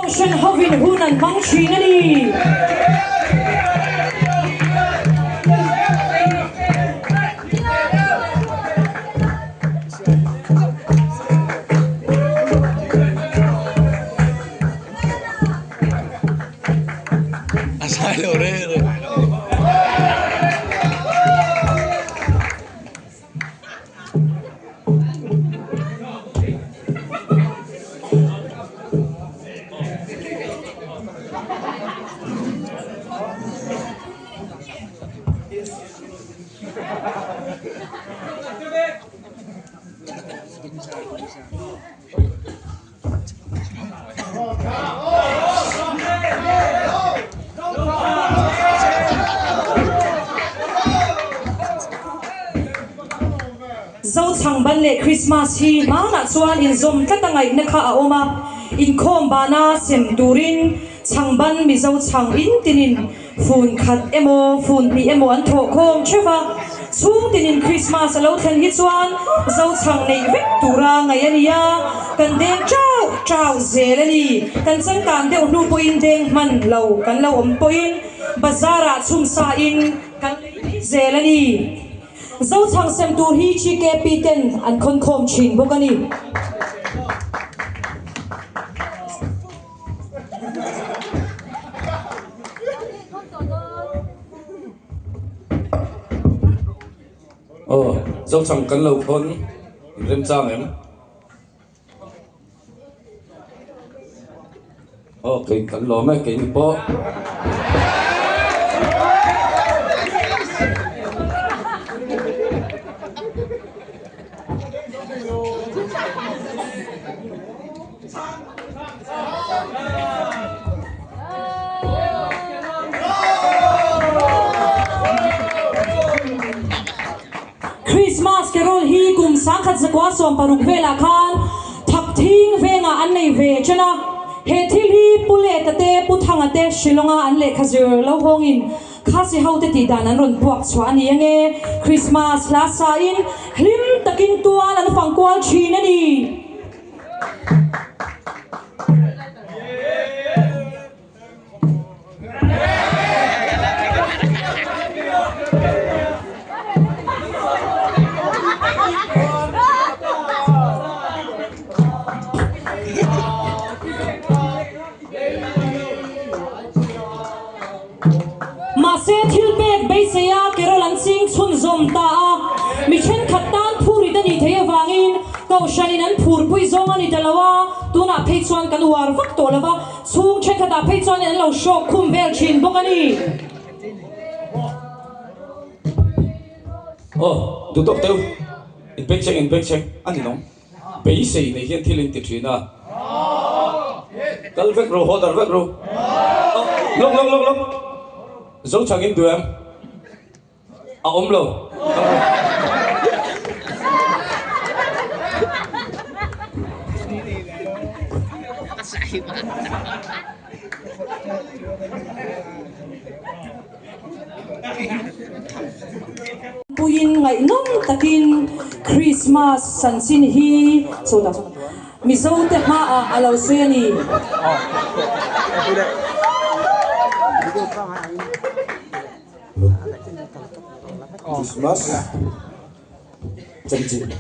Kohhran hovin hun an hmang thin a ni. Zochhang ban leh Krismas hi hmanah chuan inzawm tlat a ngaihna kha a awm a, inkhawm bana sem turin chhang ban Mizo chhang in tinin Fun khat emaw, fun hnih emaw an thawh khawm theuh a, chhung tinin Krismas a lo thlen hi chuan Zochhang neih vek tura ngaih a ni a, kan deng chau chau zel a ni. Kan changkan deuh hnu pawhin deng hman lo kan lo awm pawhin bazar ah chhumsa in kan lei mai zel a ni. Zochhang sem tur hi GKP ten an khawn khawm thin bawk a ni. Aw, Zochhang kan lo khawn remchang em? Aw, kei kan lawm e, keini pawh. Christmas Carol hi kum 1916 velah khan Thakthing vengah an nei ve chen a. He thil hi Pu Leta te, Pu Thanga te Shillonga an lehkha zir lo hawngin Khasi hote tih dan an rawn puak chhuah a ni ange. Christmas hla sain hlim takin tual an fang kual thin a ni. Mahse thil pek beisei a Carol an ching chhunzawm ta a, mi thenkhat tan phurit a nih theih avangin Kohhranin an phurpui zawng a ni ta lo a, tunah phei chuan kan uar vak tawh lo va, chhung thenkhatah phei chuanin an lo hrawk khum vel thin bawk a ni. Aw, duh tawk teu, inbengchheng inbengchheng a ni nawng. Beisei nei hian thil in ti thin a. Kal vek ru, haw dar vek ru. Lawk lawk lawk lawk. Zochhang in duh em? A awm lo. Kal ru. Puiin ngaihnawm takin Krismas chanchin hi Mizote hmaah a lo sawi a ni. Christmas chanchin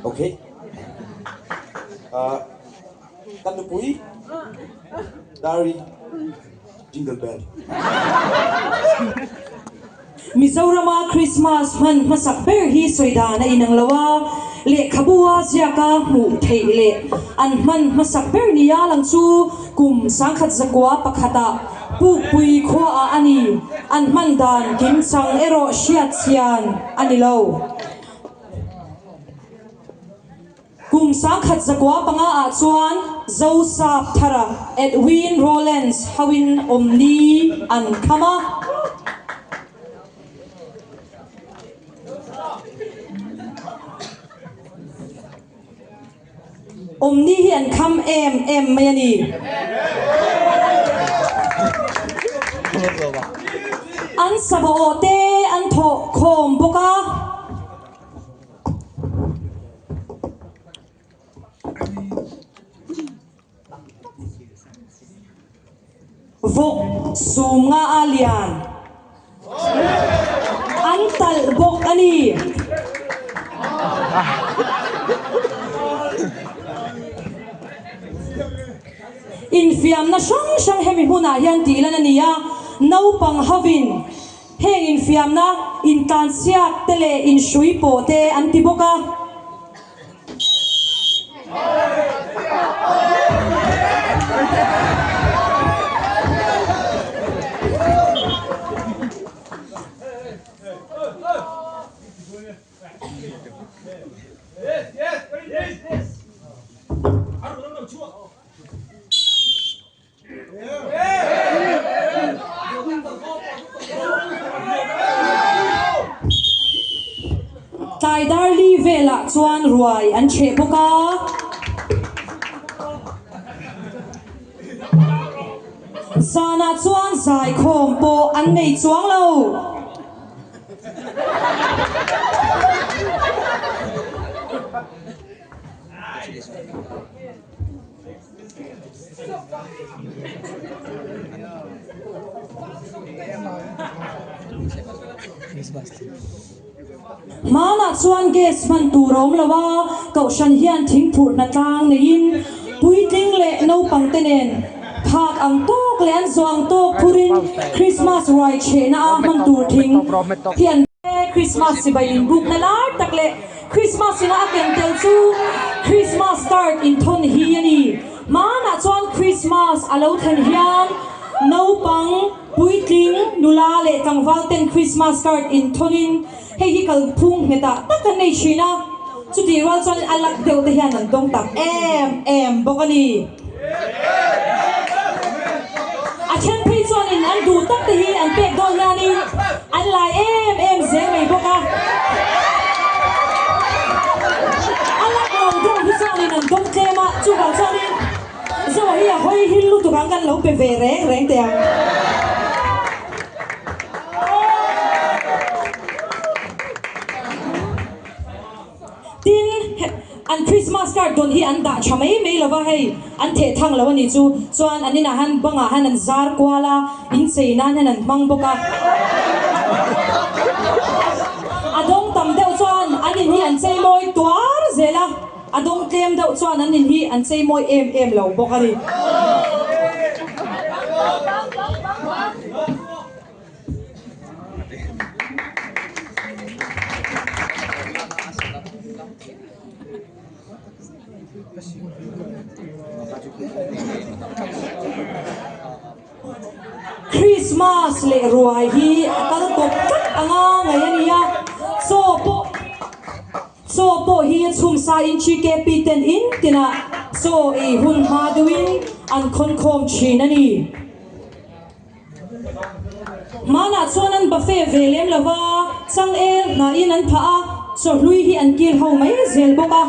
okay Kan nupui Dari Jingle Bell. Mizorama Christmas hman hmasak ber hi sawi dan a inang lo a, lehkhabu a ziaka hmuh theih leh an hman hmasak ber nia lang chu kum 1901 ah Pukpui khuaah a ni. An hman dan kimchang erawh hriatchhian a ni lo. Kum 1905 ah chuan Zosap Thara, Edwin Rowlands hoin awmni an kham a. Awmni hi an kham em em mai a ni. An sava aw te an thawh khawm bawk a. Vawk sum nga a lian an talh bawk a ni. Infiamna hrang hrang hemi hmunah hian tih lan a ni a, naupang hovin heng infiamna intlansiak te leh inhrui pawh te an ti bawk a. Tlai darli velah chuan ruai an chheh bawk a. Zanah chuan zaikhawm pawh an nei chuang lo. Hmanah chuan gas hman tur a awm lo a, Kohhran hian thingphurh hnatlang neiin puitling leh naupang te nen phak ang tawk leh an zawh ang tawk phurin Krismas ruai chhehna a hman tur thing hi an Krismas chibai inbukna lar tak leh Krismas ina a ken tel chu Krismas card inthawn hi a ni. Hmanah chuan Krismas a lo thlen hian naupang, puitling, nula leh tlangval ten Krismas card inthawnin hei hi kalphung nghetah tak an nei thin a, chutih rual chuan a lak deuh te hian an dawng tak em em bawk a ni. A then phei chuanin an duh tak te hi an pek dawn hianin an lai em em zel mai bawk a. A lak lo deuh hi chuanin an dawng tlem a, chuvang chuanin Zoa hi a hawi hil lutuk ang kan lo pe ve reng reng teh ang. Tin, an Christmas card dawn hi an dah tha mai mai lo va, hei an theh thang lo a nih chu. Chuan an inah hian bangah hian an zar kual a, inchei nan hian an hmang bawk a. A dawng tam deuh chuan an in hi an chei mawi tuar zel a, a dawng tlem deuh chuan an in hi an chei mawi em em lo bawk a ni. Christmas leh ruai hi a kal kawp tlat anga ngaih a ni a, chaw pawh chaw pawh hi a chhum sa in GKP ten in tinah chaw ei hun hma deuhin an khawn khawm thin a ni. Hmanah chuan an buffet ve lem lo va, changel hnahin an phah a, chawhlui hi an kil ho mai zel bawk a.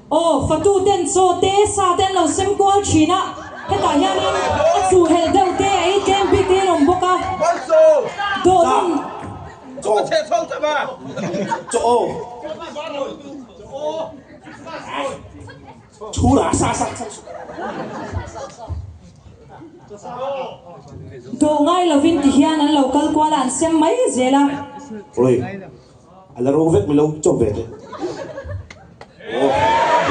Aw, fatu ten chaw te, sa te an lo sem kual thin a, hetah hianin a chuhhelh deuh te, a ei tlem bik te hi an awm bawk a. Dawhdan. Dawh ngai lovin ti hian an lo kal kual a, an sem mai zel a. Oi, a la ro vek mai lo chawp ve teh. Aw,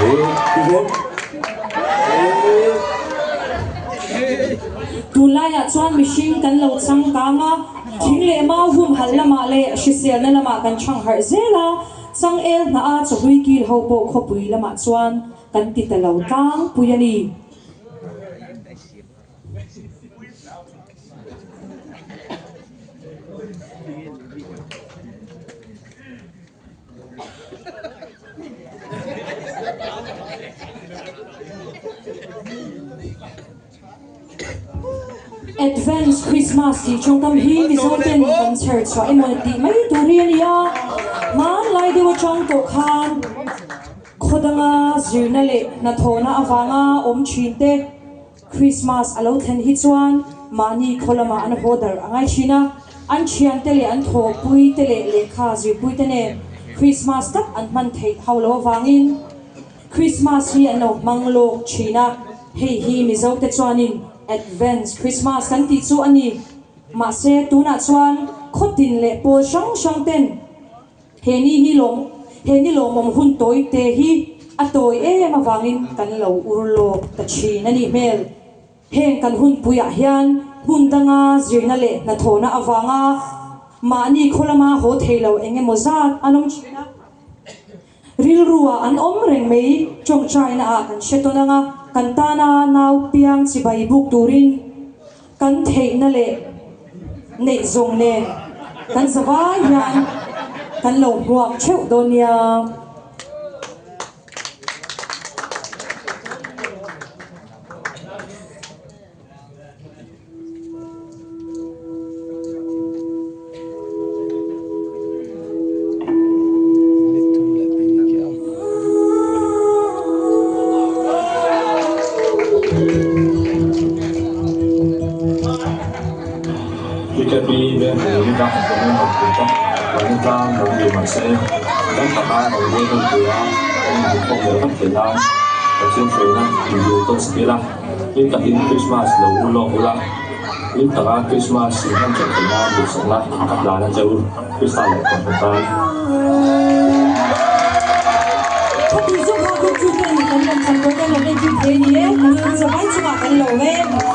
e, ti hian. Tunlaiah chuan mihring kan lo changkang a, thing leh mau humhalh lamah leh hriselna lamah kan chhangharh zel a. Changel hnah a chawhlui kil ho pawh khawpui lamah chuan kan ti ta lo tlangpui a ni. Advance Christmas tih tawngkam hi Mizo ten kan chher chhuah emaw tih mai tur hi a ni a, hmanlai deuh atang tawh khan khaw danga zirna leh hnathawhna avanga awm thin te Christmas a lo thlen hi chuan mahni khaw lamah an haw darh a ngai thin a, an thiante leh an thawhpui te leh lehkha zirpui te nen Christmas tak an hman theih hauh loh avangin. Christmas hi an lo hmang lawk thin a, hei hi Mizote chuanin Advance Christmas kan tih chu a ni. Mahse, tunah chuan khawtin leh pawl hrang hrang ten he ni hi lawm he ni lawmawm hun tawi te hi a tawi em avangin kan lo ur lawk ta thin a nih hmel. Heng kan hunpuiah hian hmun danga zirna leh hnathawhna avanga mahni khaw lama haw thei lo eng emaw zat an awm thin a. Rilruah an awm reng mai tawngtaina ah kan hre tawn anga kan tana nau piang chibai buk turin kan theihna leh neih zawng nen kan zavai hian kan lo hmuak theuh dawn nia. TKP Vengpui Unit-a Component awmpuite Mahni tlang lo ni mah se, dam taka lo leng awmpuia kan inhmuhkhawm leh vat theih nan Pathian hruaina indu tawn sak ila. Hlim takin Krismas lo u lawk ula, hlim taka Krismas in hman theih theih nan duhsakna ka hlan a che u, Krista leh Kohhran tan. Khawpui zawk ha group chu ten kan rawn chhan dawn em lo entir thei a ni e, kan zavai chungah kan lo e.